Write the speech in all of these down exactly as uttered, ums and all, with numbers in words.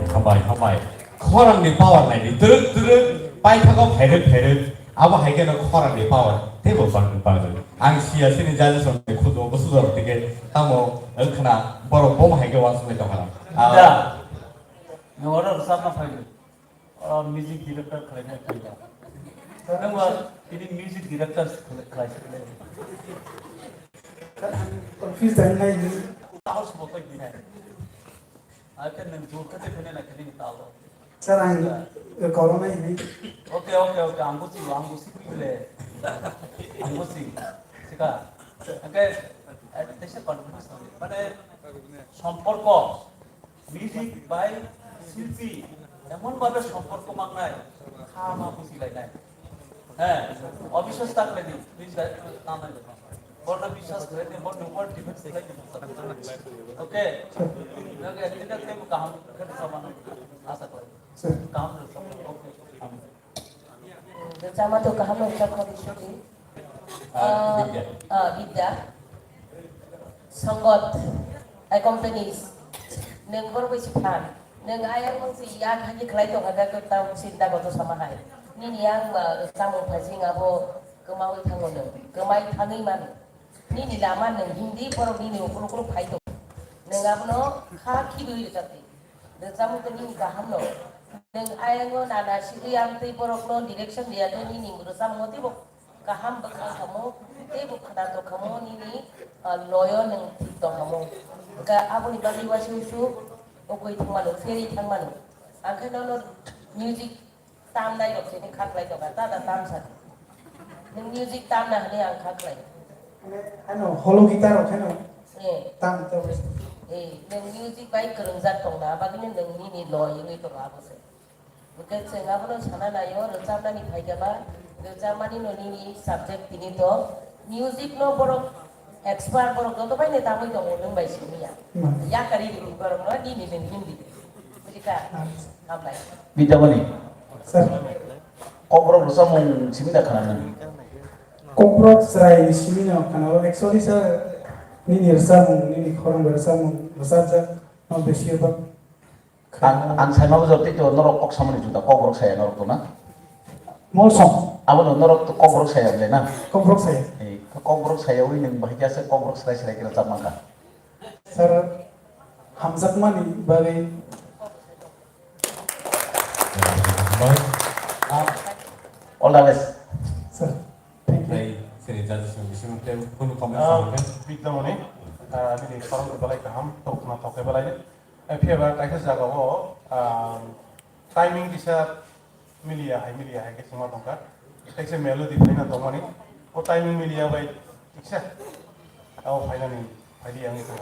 Hambai, hambai. Khorang ni power nai di, twrwk twrwk, paithago phairwk phairwk, abo hai kheno khorang ni power teibo bangwi bangwi. Ang siya sini judges rok ni khudo bo sujak tike tamo wngkhna borok bo hai khe uansugwi tongkha. Ah, da. Nwng oro rwchapna phai di. Oro music director khlaina phai da. Nwng ba tini music director khlai, khlai, khlai. Confuse dan nai ni. Tahu semua kau gini. Akhirnya nang jur kete kene na kene ni tahu. Sir, ang, eh, corona ini. Oke, oke, oke. Ang busi, ang busi kule. Ang busi. Sika. Oke. Eh, tesa confuse. Mane, সম্পর্ক, music by শিল্পী এমন ভাবে সম্পর্ক মাংনায়, খামা খুশি লাইনায়। হ্যাঁ, অবিশ্বাস থাকলে দিন, please, না, না, না। বড় বিশ্বাস করে দিন, বড় উপর depend করে দিন। ওকে? ওকে, এটা কেমন কাহাম, কেমন সামান আশা করে। কাহাম, ওকে। Rwchapma to kaham rwchapkha bisingtwi. Ah, ah, Bidya. Ah, Bidya. Sangat, accompanies. Nwng borok bai se phan. Nwng ayang mung se yak hai khe khlai tongkha khe tamo sinta kotor sama hai. Nini yang ba rwchapmung phaising abo kwmaui thango nwng. Kwmai thangwi mano. Nini lama nwng himdi borok nini ukuluk ukuluk phai tongo. Nwng abono kha khibiui rwchapdi. Rwchapmung tei nini kahamno. Nwng ayango nana sigwi amtwi borokno direction riya khe nini rwchapmungo teibo kaham bwkha kamo, teibo khwna tongkhamo nini, ah, loyo nwng thik tongkhamo. Hwnkhe aboni bagwi uansuk uansuk Ukui thangmano, seri thangmano. Ang khe nono music tamnai rok sini khaklai tonga, tada tamsa. Nwng music tamna hwnwi ang khaklai. Ano holo guitar rok kheno Eh. Tam to. Eh, nwng music bai kwrwngjak tongna, bagwino nwng nini loi wngwi tongo abo se. Hwnkhe chwng abono sana naio, rwchabnani phaikha ba, rwchabmani no nini subject tini to, music no borok expert, borok joto bai ne tamwi tongo, nwng bai simi ya. Hmm. Yakari ri borok no nini nwng hindi. Bujikha? Hmm. Hambai. Bidamani. Sir. Kokborok rwchapmung simi da khana nang? Kokborok chwrai simi no khana o, actually sir, nini rwchapmung, nini khorang bai rwchapmung, rwchapjak no besi bak. Ang, ang sai ma bujor tei to norok kok samani juda, kokborok saya norok to na? Molsom. Abo no norok to kokborok saya bole na? Kokborok saya. Eh, kokborok saya wi nwng bahai khe ase kokborok serai serai khe rwchap mangkha. Sir, hamjakmani bagwi. All the best. Sir, thank you. Tei sini judges ni bisingo tei kunu comment Ah, samani. Bidamani, ah, nini khorang belai kaham, tokna tokai belai. Eh, phiya ba kaisa jaga o, ah, timing kisa miliya hai, miliya hai khe swngma tongkha. Kaisa melody phaina tongmani. O timing miliya bai kisa. Abo phainani, phaidi yang ikha.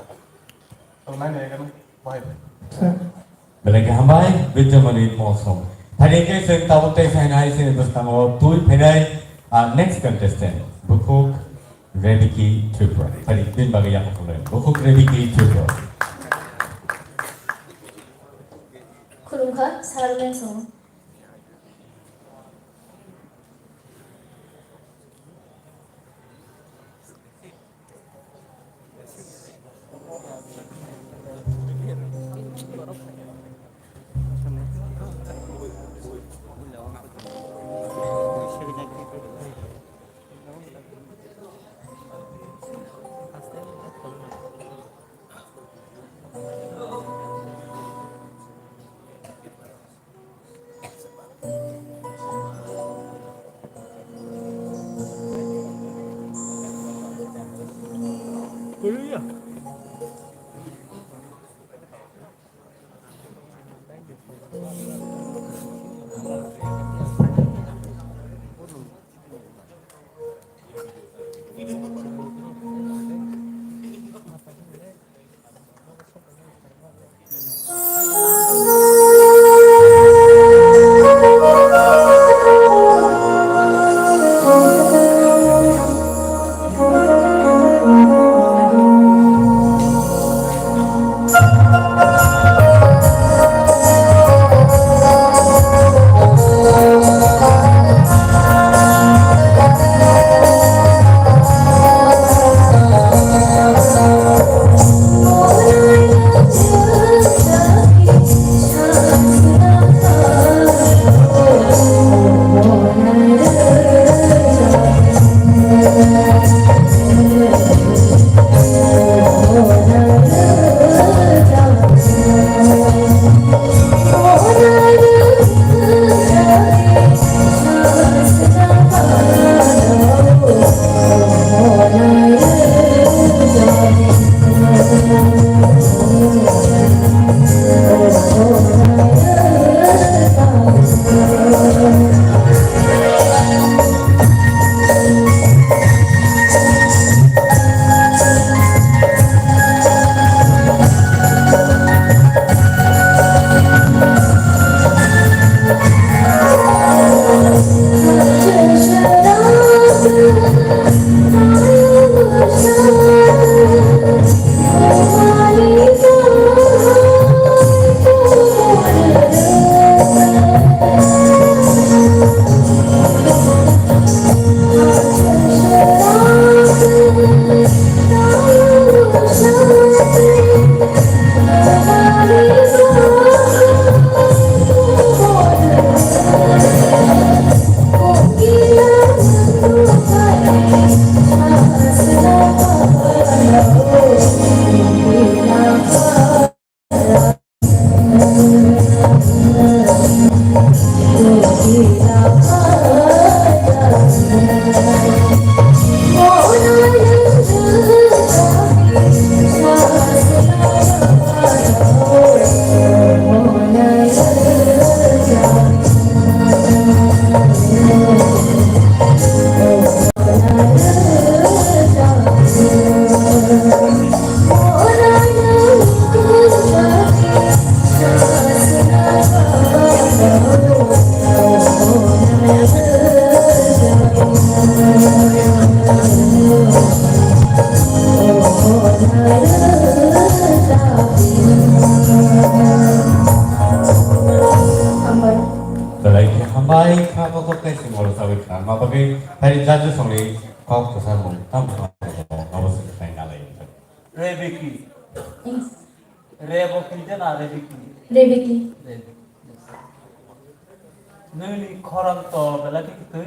To nai nai kan bahai. Belai khe hambai, Bidamani Molsom. Phaidi khe chwng tabuk tei phainai chini bwskango twi phainai, ah, next contestant, Bukhuk Rebiki Tripura. Phaidi bini bagwi yakung khulai. Bukhuk Rebiki Tripura. Khulumkha, Sir Mensong. Ma bagwi phai judge songni kok kwchar mung tam tam abo se khai nalai. Rebeki. Yes. Rebo ki jana Rebeki. Rebeki. Rebeki. Nini khorang to belai ki twi.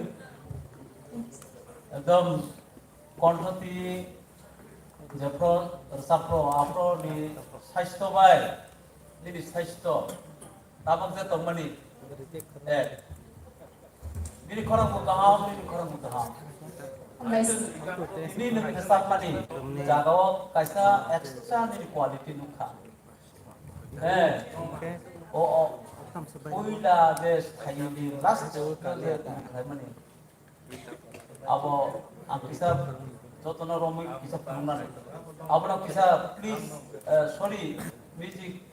Ekdom konthoti jephro sapro apro ni saisto bai. Nini saisto. Tabuk je tongmani. Eh. Bini khorang bo kaham, bini khorang bo kaham. Nice. Bini nung khesakmani jagao kaisa extra nini quality nukha. Eh. O, o. Puila je khaini last je khaimani. Abo ang kisa jotono romwi kisa phunuknani. Abono kisa please, eh, sorry, music.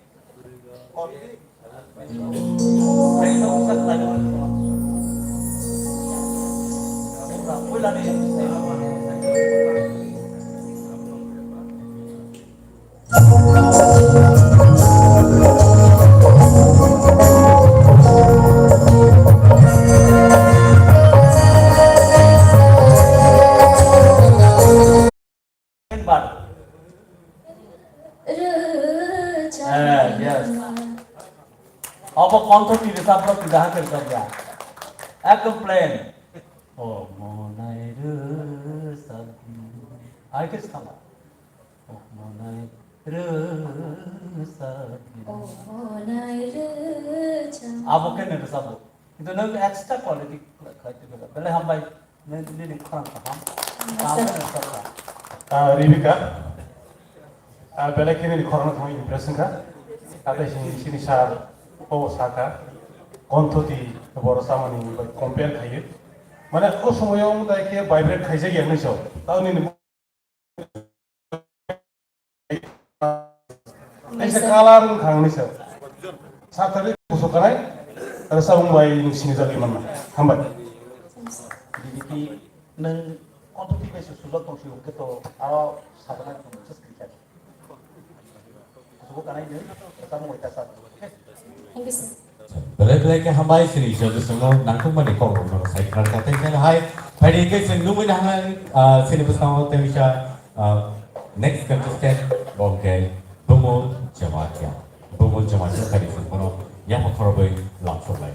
Eh, yes. Obo kontho twi rwchapno twi daha khe rwchapya. Ekdom plain. O monai rwchapya. Ai khe sama. O monai rwchapya. O monai rwchapya. Abo khe nang rwchapbo. Kintu nang extra quality khlai twi belai hambai. Nini khorang kaham. Yes, sir. Kaham khe nang sakha. Ah, Rebecca, ah, belai khe nini khorang thangwi impress wngkha. Ate sini, sini sir o sakha, kontho twi borok chamani bai compare khaiwi. Mane o somoyo wng tai khe vibrate khaijak ya hinwi sao. Tao nini Kaisa colour wngkha ang nisa. Sathari kusu kanai, rwchapmung bai nung sinijagwi manna. Hambai. Didi ki nung kontho twi bai su sujak tong si hwnkhe to aro sajaknai tong se script. Kusu kanai nung rwchapmung bai ta sa. Thank you, sir. Belai belai khe hambai chini judges no nangkukmani kokrokno sai khnarkha tei khe hai phaidi khe chwng nugwi nahai, ah, chini bwskango tei wngkha, ah, next contestant bo hwnkhe Bumul Jamatia. Bumul Jamatia phaidi chwng bono yapha khorobwi lamsok lai.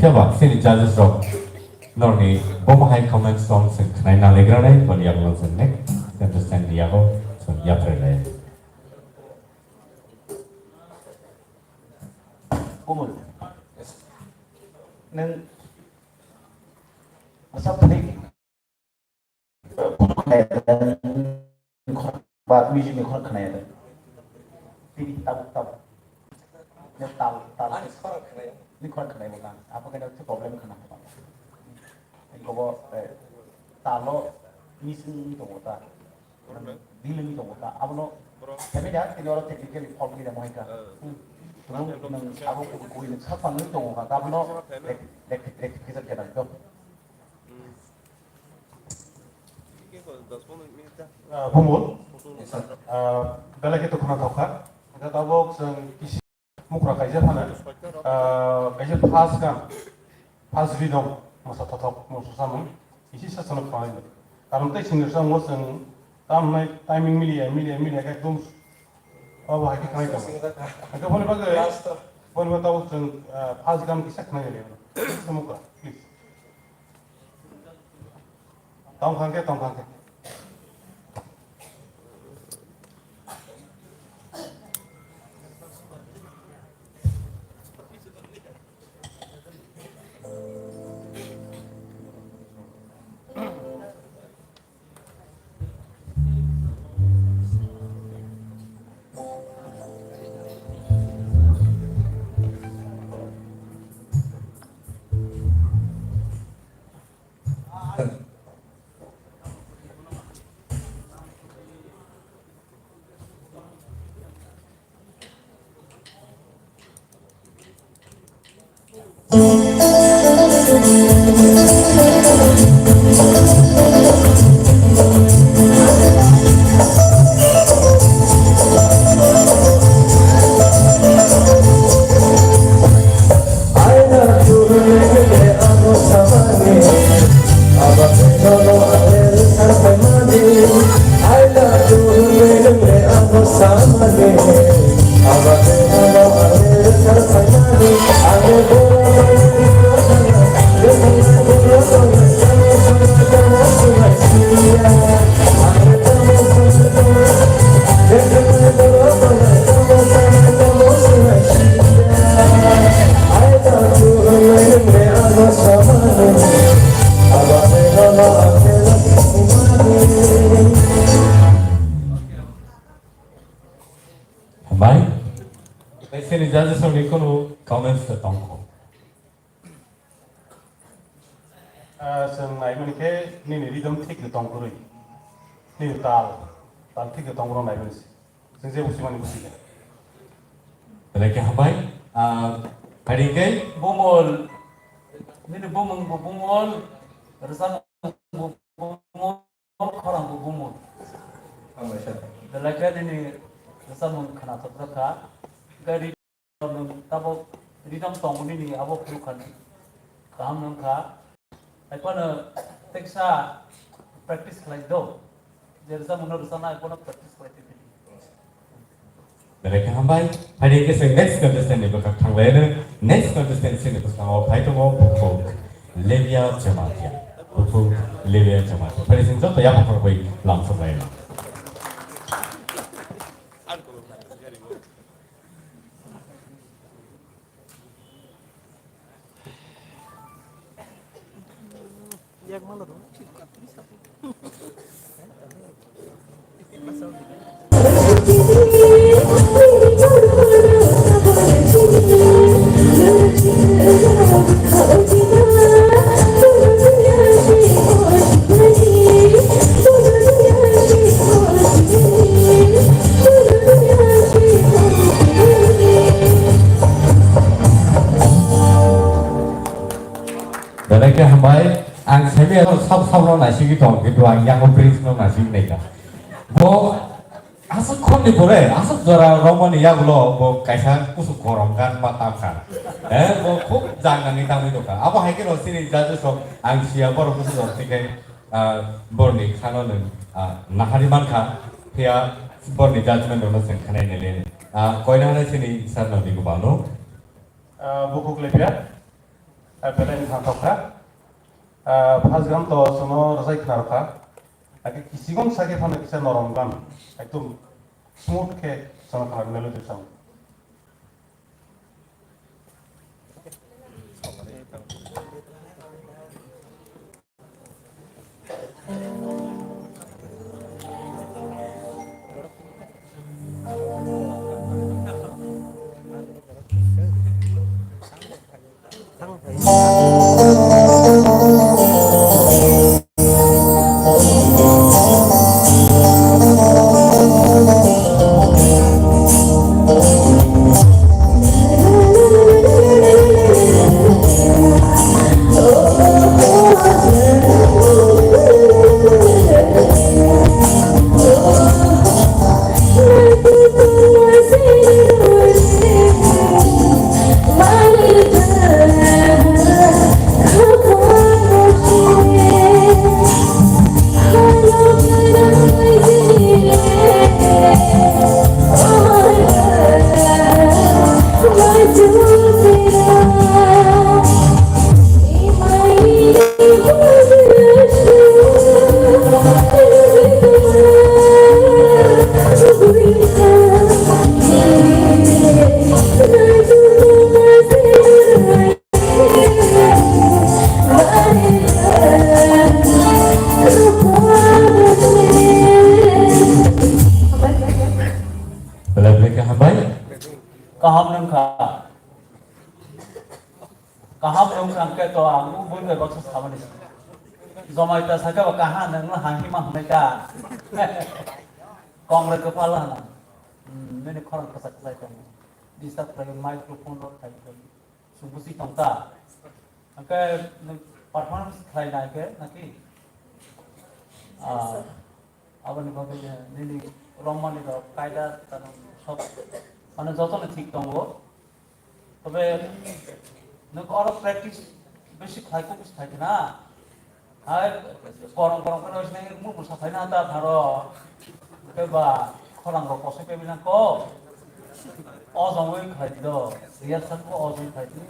Ba, chini judges rok norni bomo hai comments tong chwng khwnai nalaigra nai, boni yago chwng next contestant ni yago chwng yaprai lai. Kumul. Nwng bwsa phwrwng ba music ni khorang khwnaya da. Tini tabuk tabuk. Nwng tal tal. Ani khorang khwnaya. Ni khorang khwnaya bo kan. Apa kena problem khna. Iko bo, eh, talo missing ni tongo ta. Bill ni tongo ta. Abono kami da tini oro technically fault ni da mohai ka. Abo ko ko ni sa pang ni tongo ka. Abono rek rek rek kita kena do. Ah, Bumul. Ah, belai khe tongkhna thokha. Hwnkhe tabuk chwng kisi mukra kaisa phano, ah, kaisa first gam, first rhythm, mosa thothok, mosa samung, kisi sasano khanai. Karon tei singir samung chwng tamnai timing miliya, miliya, miliya khe ekdom obo hai khe khanai tong. Hwnkhe boni bagwi, boni bagwi tabuk chwng, ah, first gam kisa khanai le. Mukra, please. Tongkha khe, tongkha khe. Hambai. Tei sini judges rokni kunu comments tongkho. Ah, chwng naimani khe nini rhythm thik no tong kwrwi. Nini tal, tal thik no tong kwrwi naimani se. Chwng je busimani busi khe. Belai khe hambai. Ah, phaidi khe. Bumul, nini bumung bo Bumul, rwchapmung bo Bumul, khorang bo Bumul. Hambai sir. Belai khe nini rwchapmung khwnathok jakha. Khe Nwng tabuk rhythm tongmani ni abo phuru kha kaham wng kha. Haiphano teksa practice khlai do. Je rwchapmung no rwchapna haiphano practice khlai twi. Belai khe hambai. Phaidi khe se next contestant ni bwkhak thanglaino. Next contestant chini bwskango phai tongo bukhuk Levia Jamatia. Bukhuk Levia Jamatia. Phaidi chwng joto yaphang phang bai lamsok laino. Belai khe hambai, ang saimaya sab sab no naisingwi tong, kintu ang yang o bridge no naisingwi naikha. Bo aswk khorni pore, aswk jora romani yagulo bo kaisa kusuk korom gan ma tam kha. Eh, bo khub jang nangwi tangwi tongkha. Abo hai khe no chini judges rok ang siya borok kusuk rok thik khe, ah, borni khano nwng, ah, nahari mankha, phiya borni judgment rokno chwng khanai nai le. Ah, koina hwnwi chini sir no ni bwbano. Ah, bukhuk lepya. Belai ni thanthok kha. Ah, first gan to chwngno rwchai khna rwkha. Ake kisigom sake phano kisa norom gan. Ekdom smooth khe chwngno khna melody sound. Belai belai khe hambai. Kaham wngkha. Kaham wngkha hwnkhe to ang bo bui bai baksa samani. Jomai ta sakhe ba kaha nangno hanghi ma hwnai ta. Kongre kwpal hana. Hmm, nini khorang kwchak kwchai tongo. Disturb khlai microphone rok khai khai. Sungbusi tongta. Hwnkhe nwng performance khlai nai khe naki? Ah, aboni bagwi nini romani rok kaida tano sok. Mane jotono thik tongo. Tobe nwng oro practice besi khlai kuk besi khlai na. Hai, korong korong khe noise nai mung mung saphai na ta pharo. Khe ba khorang rok kosoi pe bina ko. O jongoi khlai di do. Rehearsal ko o jongoi khlai di.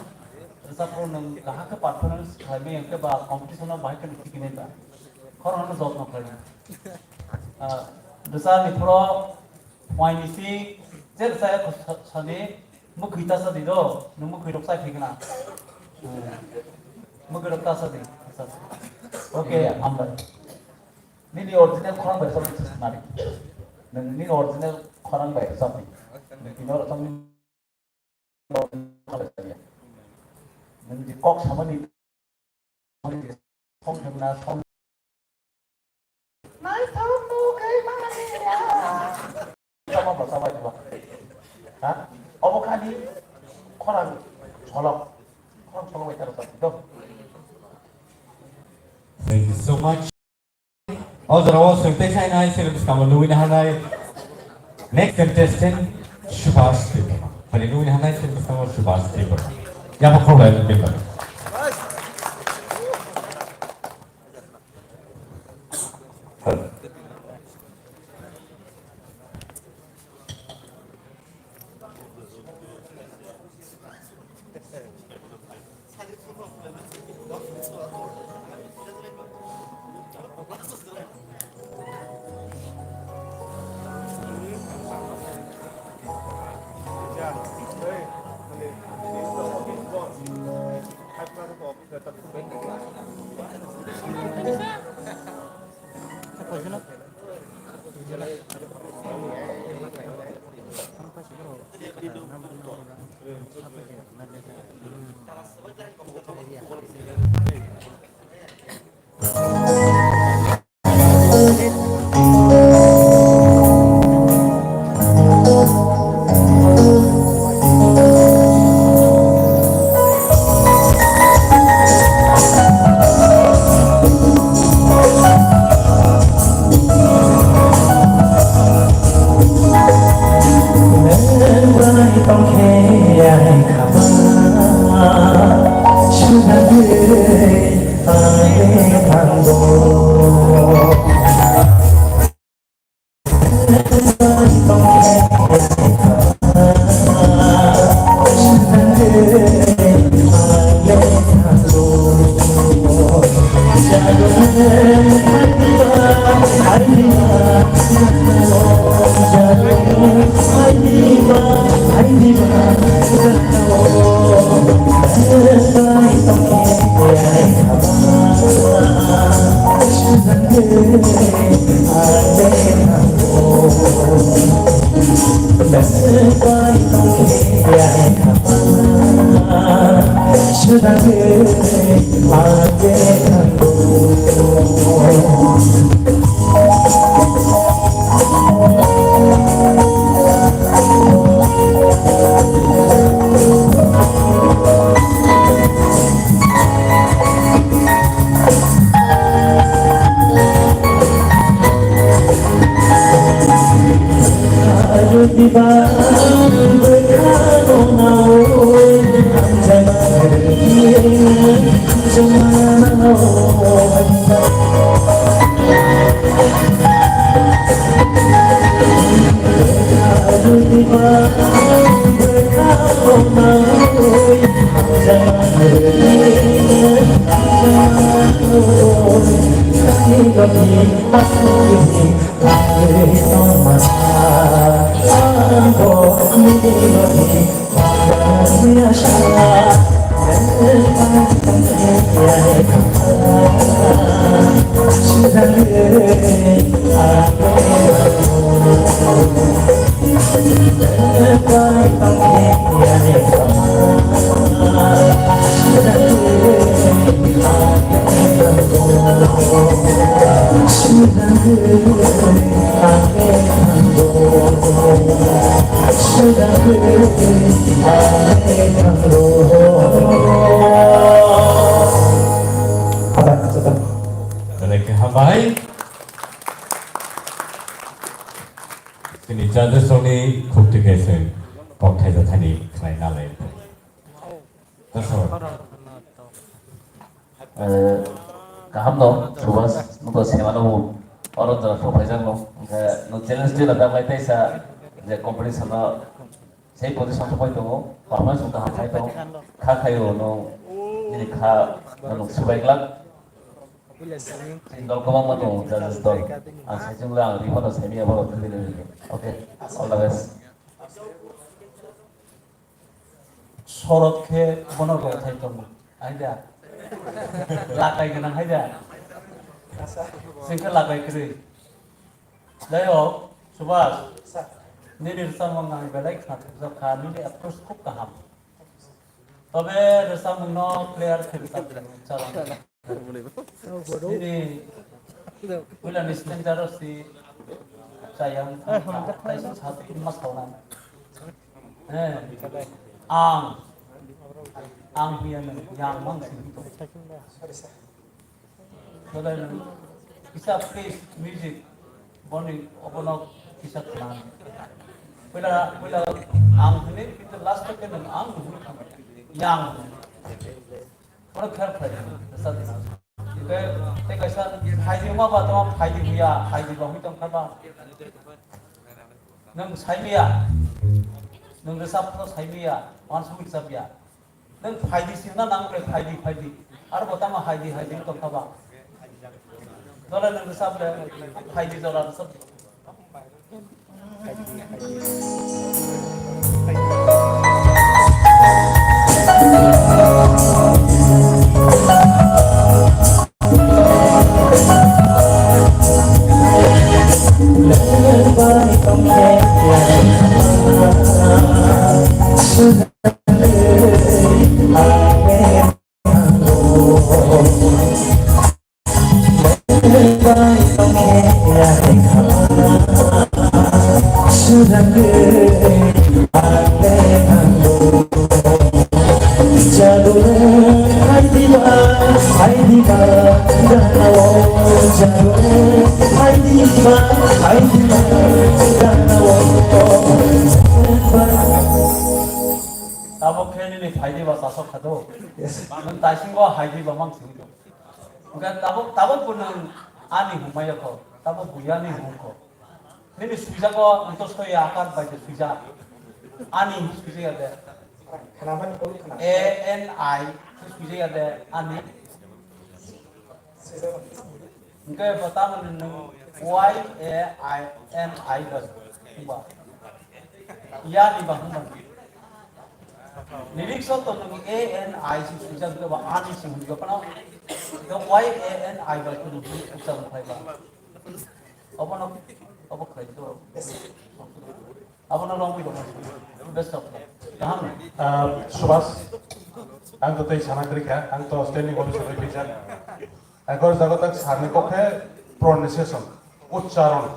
Rwchap rok nwng kaham khe performance khlai mi khe ba competition o bahai khe thik nai ba. Khorang no jotno khlai. Ah, rwchap ni phoro waini si je rwchap ya sani. Mwkhwi ta sa di do, nwng mwkhwi rok chai phai khna. Mwkhwi rok ta sa di. Okay, hambai. Nini original khorang bai sa di nari. Nini original khorang bai sa di. Nini original khorang bai sa di. Nini kok samani Naithok nukwi manya. Sama bwsa bai ba. Ha? Obo khani khorang solok. Khorang solok bai taro tong. Thank you so much. O jora o swngtai sai nai, sini bwskang o nugwi na hanai. Next contestant, Subhash Debbarma. Phani nugwi na hanai, sini bwskang o Subhash Debbarma. Yaba khorok lai Debbarma. Belai khe hambai. Chini judges rokni khuk tikhe se kok thaisa thani khlai nalai. Eh, kaham no, Subhas, nwng to sema no bo, oro jora sok phaijak no, hwnkhe nwng challenge twi rwjak bai teisa je competition no sei position sok pai tongo, performance wngkha hai tongo, kha khaio nwng nini kha nwng swbai glak. Chini dol kwbangma tongo, judges dol. Ang saichung le ang ri phano saimanya borok thwi rwdi. Okay, all the best. Sorot khe bono rwthai tongo. Hai da? Lakai gwnang hai da? Chwng khe lakai kwrwi. Jai hok, Subhas, nini rwchapmung ang belai khna thokjak kha, nini approach khub kaham. Tobe rwchapmung no clear khe rwchap di, chalani. Nini puila ni stand jaro si chayang thang kha, tai sa sa tu ma sauna. Eh, ang, ang hiya nang yang mang sing to. Belai nang kisa please music boni obono kisa khna. Puila, puila ang hini, kintu last ke nang ang hini khna. Yang. Oro kher khlai di, rwchap di. Tei, tei kaisa phaidi wngma ba tamo phaidi huya, phaidi ba hwnwi tong kha ba. Nwng saimaya, nwng rwchap phano saimaya, uansukmung rwchapya. Nwng phaidi sina nang khe phaidi, phaidi. Aro bo tamo haidi, haidi wng tong kha ba. Dole nwng rwchap le, phaidi jora rwchap. Tabuk khe nini phaidi ba chasok kha do. Yes. Nwng taisingo haidi ba mang simi do. Hwnkhe tabuk, tabuk bo nwng ani hwnmaya kho, tabuk bo yani hwn kho. Nini swijago nto soya akar bai de swijak. Ani hwn swijak ya de. Khna mani koi khna. A N I hwn swijak ya de ani. Hwnkhe bo tamoni nwng Y A I N I bai. Ba. Yani ba hwnba. Lyrics o to nwng A N I si swijak de ba ani si hwnwi phano. Khe Y A N I bai kunu hwnwi uccharon khlai ba. Obono, obo khlai do. Abono wrong way. Best of luck. Kaham. Ah, Subhas, ang to tei sana kwrwi kha, ang to standing ovation rwi phaijak. Agor jago tak sani kokhe pronunciation, uchcharon.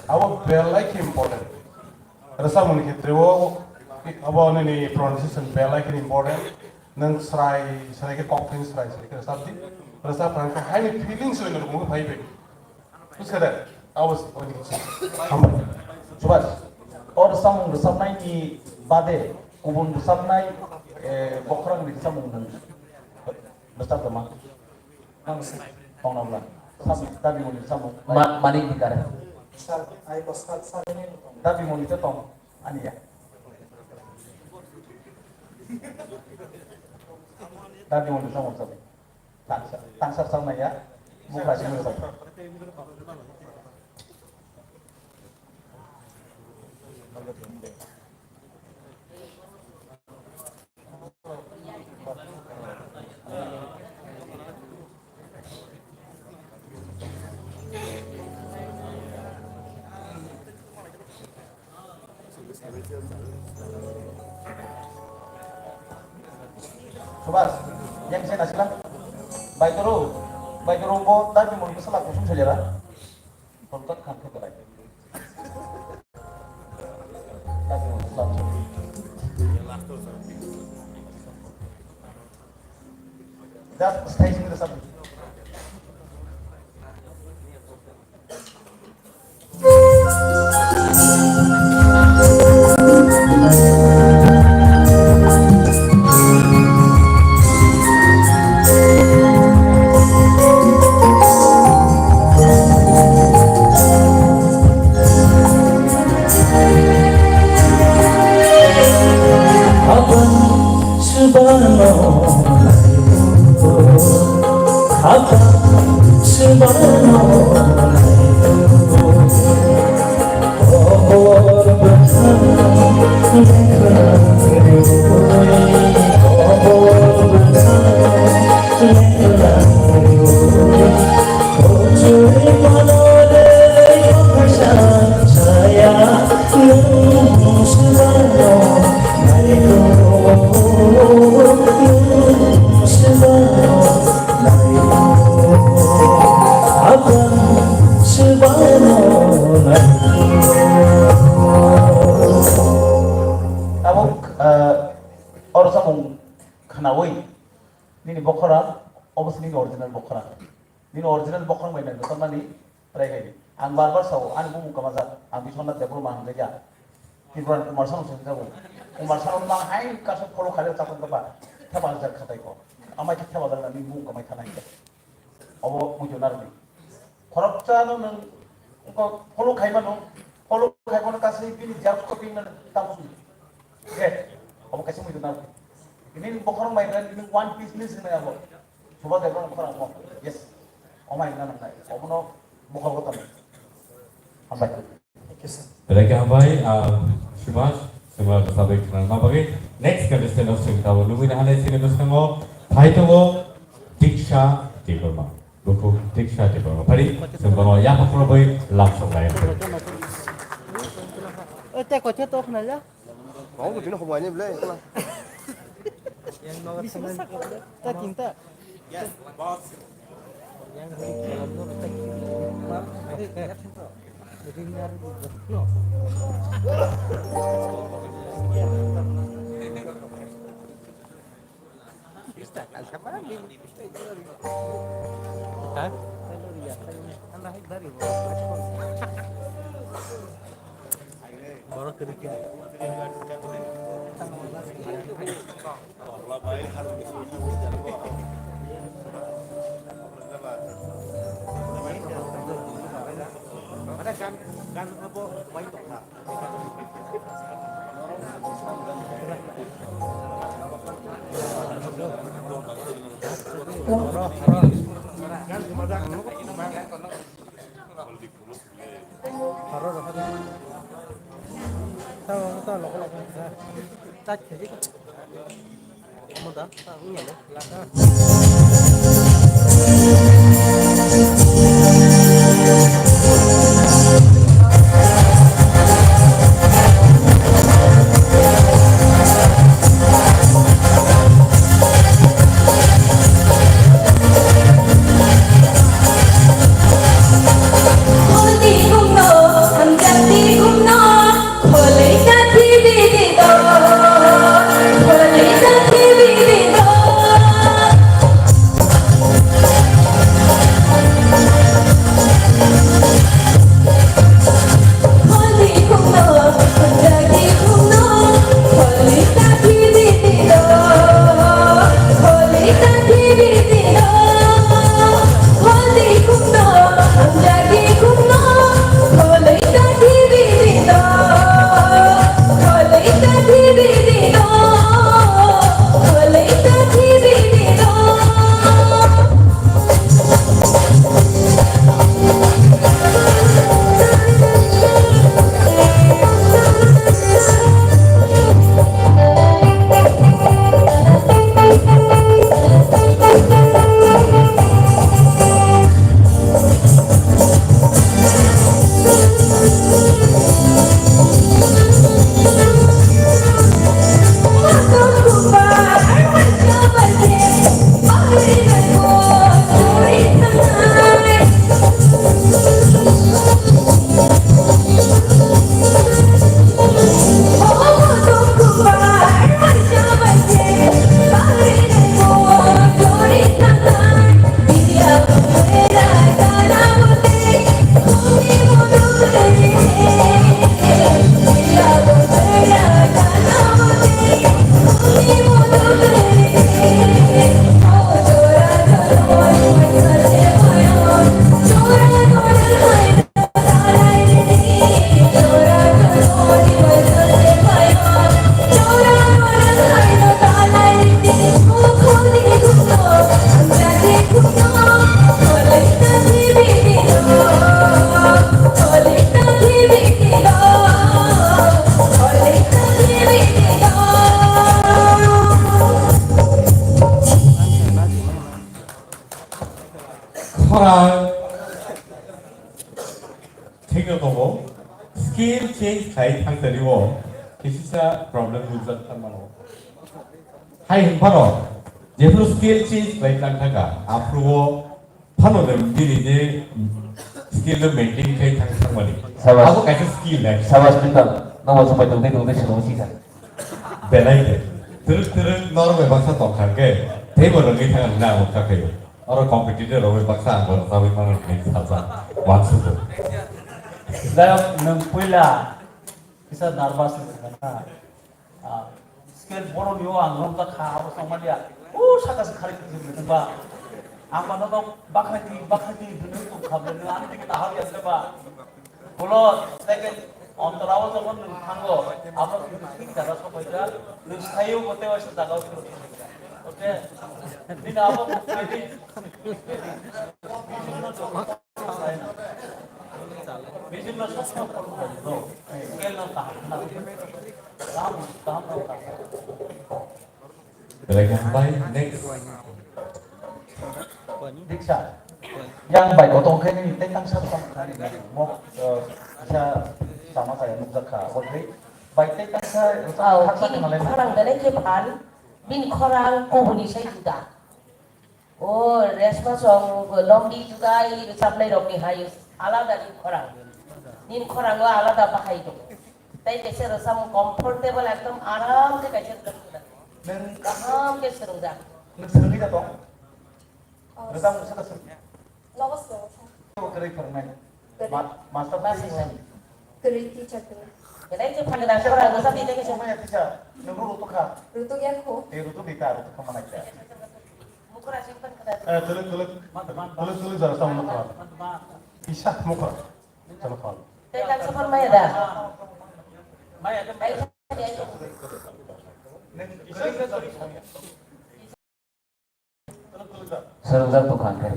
Abo belai khe important. Rwchapmungni khetreo abo nini pronunciation belai khe important. Nwng srai srai khe kok thani srai srai khe rwchap di. Rwchap thang khe haini feelings bai nw rwngwi phai bai. Buskha de? Abo se, abo se. Hambai. Subhas, o rwchapmung rwchapnaini bade kubun rwchapnai, eh, bokhorokni rwchapmung nwng rwchap tongma? Nwng se. Tongna bwla. Sab-, dabi muni rwchapmung. Ma-, Manik Bikare. Sir, ai ko sir, sir, ini. Dabi muni to tong, ani ya. Dabi muni rwchapmung rwchap. Tangsa, tangsa rwchapnai ya, bukhra simi rwchap. Subhas, yang saya kasih lah. Baitoro, Baitoro bo tadi mau masalah kusum saja lah. Kontak kan ke belai. Tadi mau masalah. Just stay sini sabi. Abang sebano, abang sebano. Tabuk, eh, oro samung khnaui nini bokhora, obo se nini original bokhora. Nini original bokhorok bai nang tongmani try khai di. Ang bar bar sao, ani bumung kamajak, ang Biswanath Debbarma hwnjak ya. Tripura ni Kumar Sanu se hwnjago. Kumar Sanu ma hai kaisa follow khaijak chapang kapa, thepajak khatai ko. Amai khe thepajak nang nini bumung kamai thana hwnjak. Obo muitu narwkni. Khoroksa no nwng wngkha follow khaimano, follow khaimano kasai bini jab copy man tamsu. Oke, obo kaisa muitu narwkni. Nini bokhorok bai nang nini one piece ni sinai abo. Subhas Debbarma bokhorok mo. Yes. Omai nang nang nai. Obono bokhorok tamo. Hambai. Belai khe hambai, ah, Subhas, chwngno bwsa bai khwnarma bagwi. Next contestant o chwng tabuk nugwi naha nai chini bwskango phai tongo Diksha Debbarma. Bukhuk Diksha Debbarma. Phari, chwng bono yapha khulumwi lamsok lai. Oy, tei koithe tok nai ya? Kok bini homo ani ble, kla. Bisi bwsa kok le. Ta tinta. Khorang thikno tongo, skill change khai thangtani o kisisa problem nukjak thangmano. Hai hwnphano jephru skill change khlai tlang thangkha, aphruo phano de bini je skill no maintain khai thang thangmani. Sabas. Abo kaisa skill hai. Sabas, Pritam. Nobo sapai tongdai tongdai swnamo sisa. Belai de. Twrwk twrwk norok bai baksa tongkha khe, teibo rwngwi thang na abo kha khayo. Oro competitor rok bai baksa ang bono sabwi mano hinwi sajak. Wansukgo. Jai hok, nwng puila kisa nervous wngkha na? Ah, scale boroni o ang romjak kha, abo chongmani ya. O saka se khari khari se ba. Ang mano no bakhai ti, bakhai ti, hwnwi tong kha, bwlai no ani dike nahar ya se ba. Ulo second ontora o jokhon nwng thango, abo thik jaga sopaijak, nwng sayo bo tei waisa jaga o phiro sopaijak. Oke, bini abo Bijing no sokno phone khaidi do. Scale no kaham na. Kaham, kaham no kaham. Belai kaham bai, next. Diksa. Yang bai kotong khe nini tei tang sa tong kha ni mo, eh, sa sama kaya nukjak kha. Bo tei bai tei tang sa, sa, sa, sa, khorang belai khe phan, bini khorang kubuni sai juda. O Reshma song Lomdi Jugai rwchapnai rokni hai alada ni khorang. Nini khorango alada bahai tongo. Tei kaisa rwchapmung comfortable ekdom aram khe kaisa rwchapmung. Nwng kaham khe swrwngjak. Nwng swrwngwi da tong? Oh. Rwchapmung sa da swrwng? Nogo swrwng. Bo kwrwi phwrwngnai. Ma-, master. Master. Kwrwi teacher kwrwi. Belai khe phang gwnang khorang rwchapni tei kaisa. Maya teacher, nwng rutuk kha? Rutuk ya kho. Eh, rutuk di ta, rutuk kha manai ta. Mukra sing pan kada. Eh, tuluk, tuluk. Tuluk, tuluk, jara sama mukra. Isa mukra. Chalo, khol. Tei kaisa phar maya da. Maya da, maya da. Swrwngjak tongkha hwnkhe.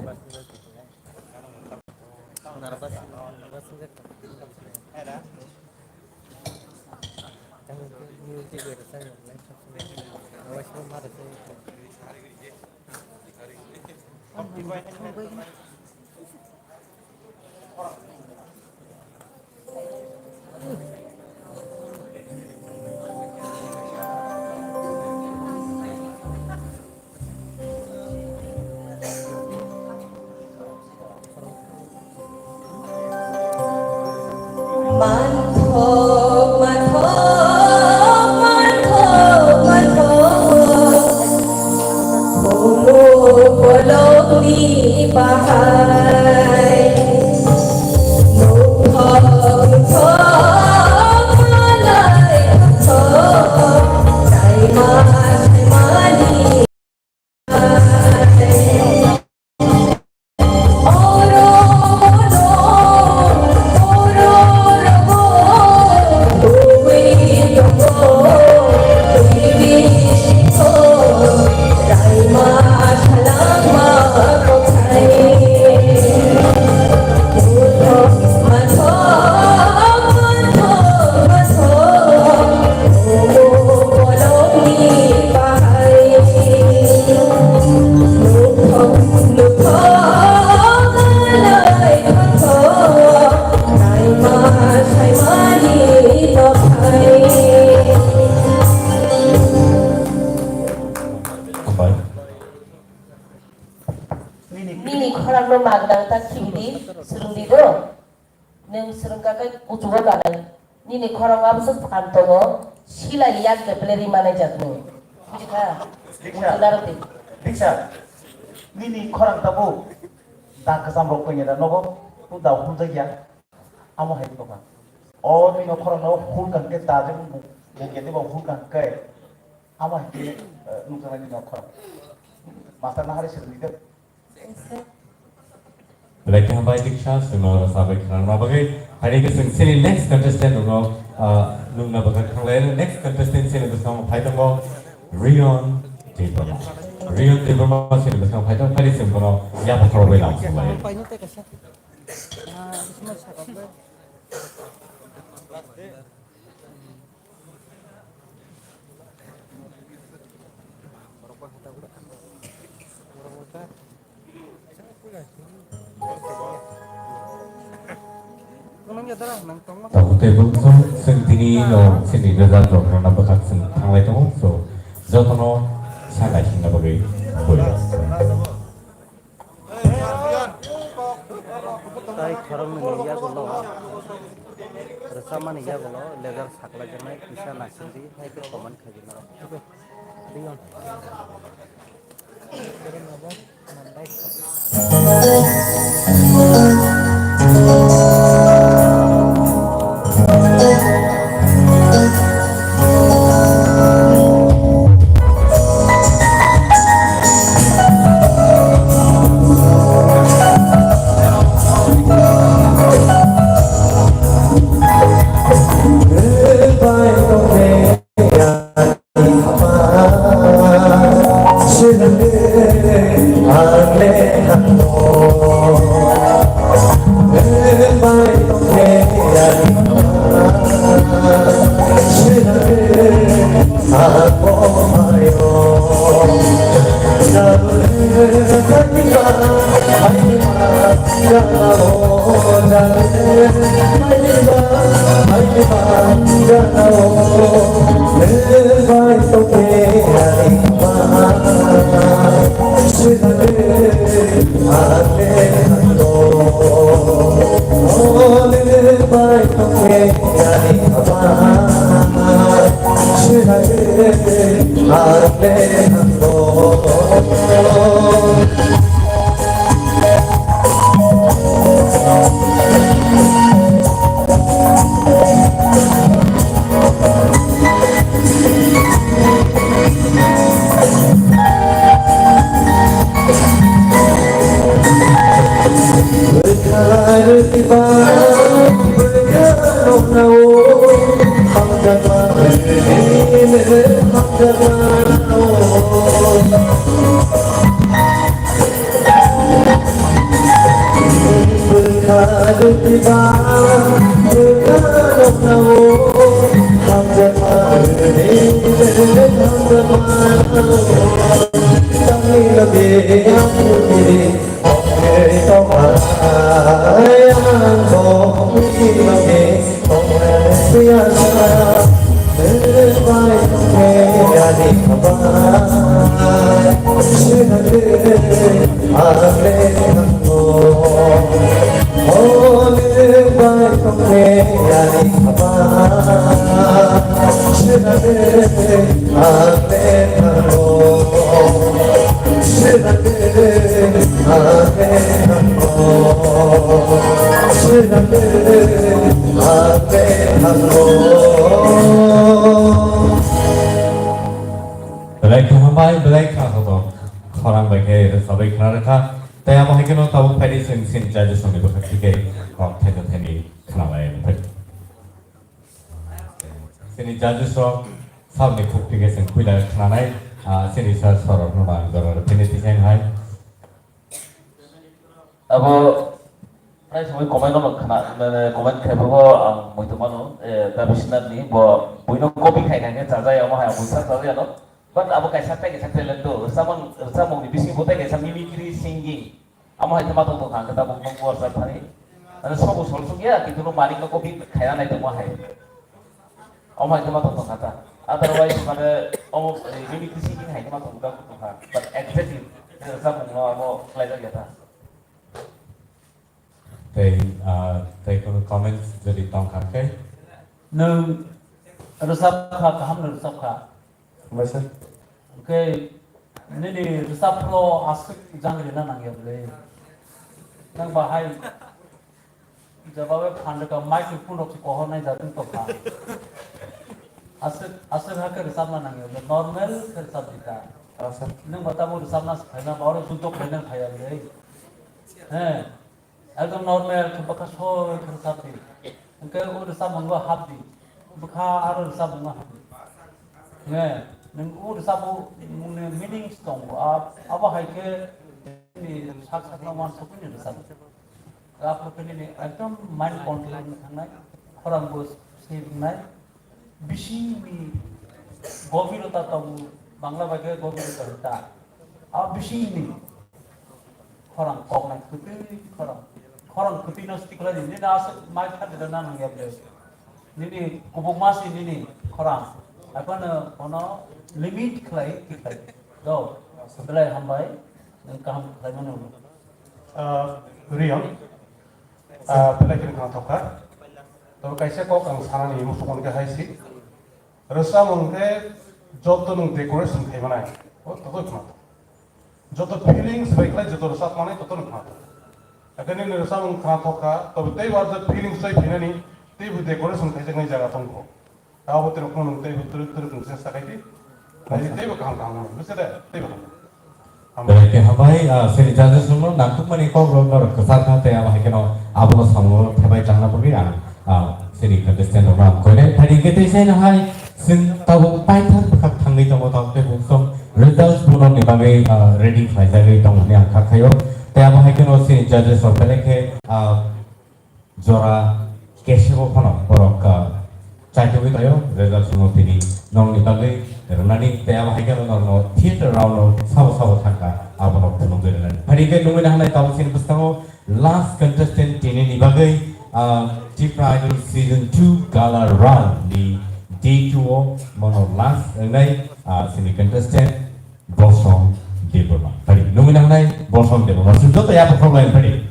Manthok, manthok, manthok, manthok. Khuluk bolongni bahai. Nukthok, nukthok, manai nukthok. Saima, saimani. Nini khorang no magna ta khibidi, swrwngdi do. Nwng swrwngkha khe kuchugo kanai. Nini khorang abo se phan tongo, silai yak de bele ri manai jak nwng. Bujikha? Diksa. Bujinaro twi. Diksa. Nini khorang tabuk da kwcham rok koine da nogo, tu da humjak ya. Amo hai tongkha. O nini khorang no hul kan khe da je bung, bung khe de ba hul kan khe. Amo hai khe, eh, nukjaknai nini khorang. Master na hari swrwngdi de. Belai khe hambai Diksha, chwngno rwchapwi khnarwna bagwi. Phaidi khe chwng chini next contestant rokno, ah, nukna bagwi khanglai. Next contestant chini bwskango phai tongo Rion Debbarma. Rion Debbarma chini bwskango phai tongo, phaidi chwng bono yapha khorokbai lamsonglai. Tabuk tei bwswk chwng tini no chini result rok rwna bwkhak chwng thanglai tongo, so jotono sa naisingna bagwi bui. Tai khoroknwini yagulo, rwchapmani yagulo legal saklaijaknai kisa naisingdi, hai khe comment khaidi norok. Belai khe hambai, belai kha hotok. Khorang bai khe rwchapwi khna rwkha. Tei abo hai kheno tabuk phaidi chwng chini judges rokni bwkhak thike kok thaito thaini khna lai phai. Chini judges rok sabni khuk thike chwng puila khnanai, ah, chini sir sorok no ang jora rw phini tisai hai. Abo prai samui comment no khna, mane comment khaibo ang muitu mano, eh, Dabi Sinat ni bo buino copy khai khai khe chajai, amo hai ang buisa chajai ano. But abo kaisa tei kaisa talent do, rwchapmung, rwchapmung ni bisingo tei kaisa mimicry singing. Amo hai khe ma tong tong kha, ang khe tabuk nung buar sa thani. Mane sobo sol suk ya, kintu nung manik no copy khaina nai tongma hai. Amo hai khe ma tong tong kha ta. Otherwise, mane, omo, eh, mimicry singing hai khe ma tong tong kha. But exactly, rwchapmung no amo khlai jak ya ta. Tei, ah, tei kono comments jodi tong kha khe? Nwng rwchap kha, kaham no rwchap kha. Hambai sir. Hwnkhe nini rwchapro aswk jang rina nangya bwle. Nang bahai jeba bai phan rwkha, microphone rok se kohor nai jatwng tongkha. Aswk, aswk hakhe rwchapna nangya bwle, normal khe rwchap di ta. Ah, sir. Nwng ba tabuk rwchapna se phaina, ba oro judo khlaina phaiya bwle. He. Ekdom normal khe bwkha soi khe rwchap di. Hwnkhe o rwchapmung o hap di. Bwkha aro rwchapmung o hap di. Nge, nwng o rwchapmung ni meanings tongo. A-, abo hai khe nini sak sakno uansukgwi ni rwchap. Aphuru khe nini ekdom mind control wngwi thangnai, khorang bo swi wngnai. Bisingni gobirota tongo, Bangla bai khe gobirota hwn ta. A bisingni khorang koknai kwtwi khorang, khorang kwtwi no swtwi khlai di. Nini aswk mai kha de na nang ya ble. Nini kubuk ma si nini khorang. Aphano bono limit khlai tikhlai do. Belai hambai, nwng kaham khlai mano. Ah, Riyan. Ah, belai kheno khna thok kha. Tabo kaisa kok ang sanani muchung khe hai si. Rwchapmung khe joto nwng decoration khai manai. O totoi khna thok. Joto feelings bai khlai joto rwchap manai toto nwng khna thok. Haikhe nini rwchapmung khna thok kha, tobo teibo feelings bai phinani teibo decoration khaijaknai jaga tong kho. Abo tei rokno nwng teibo twrwk twrwk nwng chesta khai di. Hai teibo kaham kaham nwng bwse de teibo kaham. Belai khe hambai, ah, chini judges rokno nangkukmani kok rok norok kwchar kha tei abo hai kheno abono samung thebai changna bagwi ang, ah, chini contestant rokno ang koinai. Thani khe tei saino hai chwng tabuk paithak bwkhak thangwi tongo, tabuk tei bukhuksong results bono ni bagwi, ah, ready khlaijagwi tongmani ang kha khaio. Tei abo hai kheno chini judges rok belai khe, ah, jora kesebo phano borok, ah, chaitugwi taio, result swngo tini nokni bagwi rwnani, tei abo hai kheno norokno theater round o sabo sabo thangkha, abono phunugwi rwnani. Phai khe nungwi nahanai tabuk chini bwskango last contestant tini ni bagwi, ah, Tipra Idol Season two Gala Round ni day two o mono last wngnai, ah, chini contestant Bosom Debbarma. Phai nungwi nahanai Bosom Debbarma. Chwng joto yapha khoroknai phai.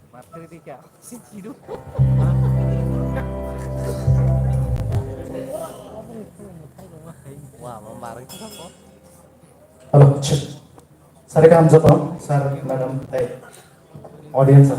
Matri di kya? Si chiru. Wah, mambar itu apa? Hello, check. Sir, kaham jabang, sir, madam, tei audience.